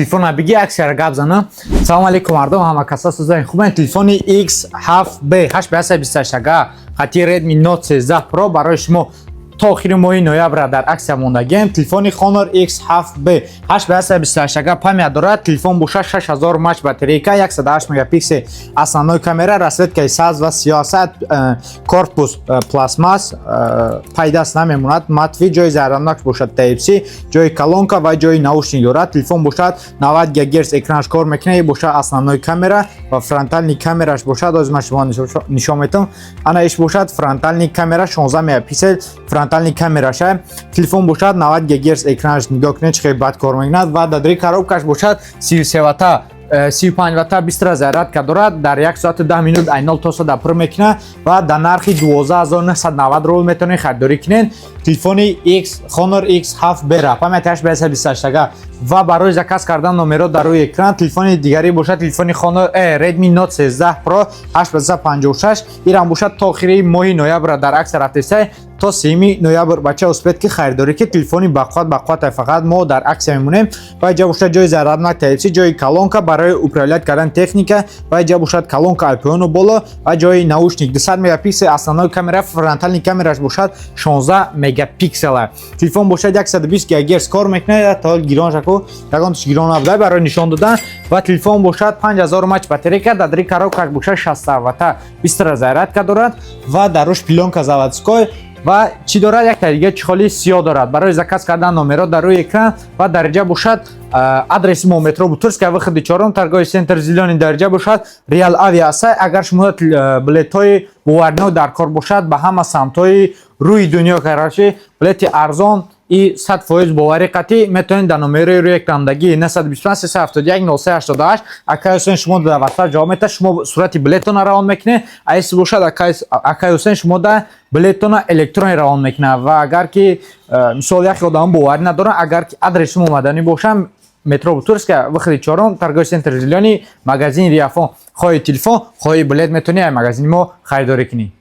Телефона биги, аксияра гап занам. Салом алейкум, мардум, ҳама каса сӯзани хуб. Телефони X7B 8 ба 128 га хати Redmi Note 13 Pro барои шумо то охири моҳи ноябр дар аксия мондагием. Телефони Honor X7B 8 ба 128 га память дорад. Телефон боша 6000 мАч батарейка, 108 мегапиксел основной камера, расцветкаи сабз ва сиёҳ аст. Корпус пластмасс, пайдаст намемонад, матовый. Ҷои заряднак бошад Type-C, ҷои колонка ва ҷои наушник дорад. Телефон бошад 90 Гц экранаш кор мекунад. Бошад основной камера ва фронтальный камераш бошад, ҳозир ман шумо нишон метавам. Ана, иш бошад фронтальный камера, 16 мегапиксел фронтальный камераша. Телефон бошад 90 Гц экранаш, нигоҳ кунед, чӣ хеле бад кор мекунад. Ва дар дри коробкаш бошад 33 вата, 35 вата быстрая зарядка дорад, дар 1 соату 10 минут ай 0 то 100 пур мекунад ва дар нархи 12 990 рубл метавонед харидорӣ кунед телефони X Honor X7B ра, памяти 8 ба 128 га. Ва барои заказ кардан номеро дар рӯи экран. Телефони дигарӣ бошад телефони Honor Redmi Note 13 Pro 8 ба 56. Ирам бошад то охири моҳи ноябр дар аксия рафтесай, то 3 ноябр. Бача, успеть ки харидорӣ ки, телефони бақувват, бақувват, фақат мо дар аксия мемонем. Ва иҷа бошад ҷои заряднак Type-C, ҷои колонка барои управлять кардан техника, ва иҷа бошад колонка айпоёну боло ва ҷои наушник. 200 мегапиксел основной камера, фронтальный камераш бошад 16 мегапиксел. Телефон бошад 120 Гц кор мекунад. То гирон шаку, ягон туш гирон набуда барои нишон додан. Ва телефон бошад 5000 мАч батарейка, дар дри коробкаш бошад 60 вата быстрая зарядка дорад ва дар рӯш плёнка заводской. Ва чӣ дорад? Якта дига чехоли сиёҳ дорад. Барои заказ кардан номеро дар рӯи экран. Ва дариҷа бошад адреси мо метро Бутырская, выходи чорум, торговый центр «Зелёный». Дариҷа бошад Реал Авиаса. Агар шумо билетҳои боваринок дар кор бошад ба ҳама самтҳои рӯи дунё, короче, билети арзон и 100% боварӣ қатъӣ, метавонед дар номерои рӯи экрандагӣ 925 371 03 88. Акай Ҳусейн шумо дар WhatsApp ҷавоб метаҳад. Шумо сурати билетона равон мекунед, аиси бошад, акай Ҳусейн шумо да билетона электронӣ равон мекунад. Ва агар ки мисол, яхе одамо боварӣ надоранд, агар ки адреси шумо омаданӣ бошам, метро Бутырская, выходи чорум, торговый центр «Зелёный», магазин Риафон. Хоҳи телефон, хоҳи билет, метавонӣ ай магазини мо харидорӣ кунӣ.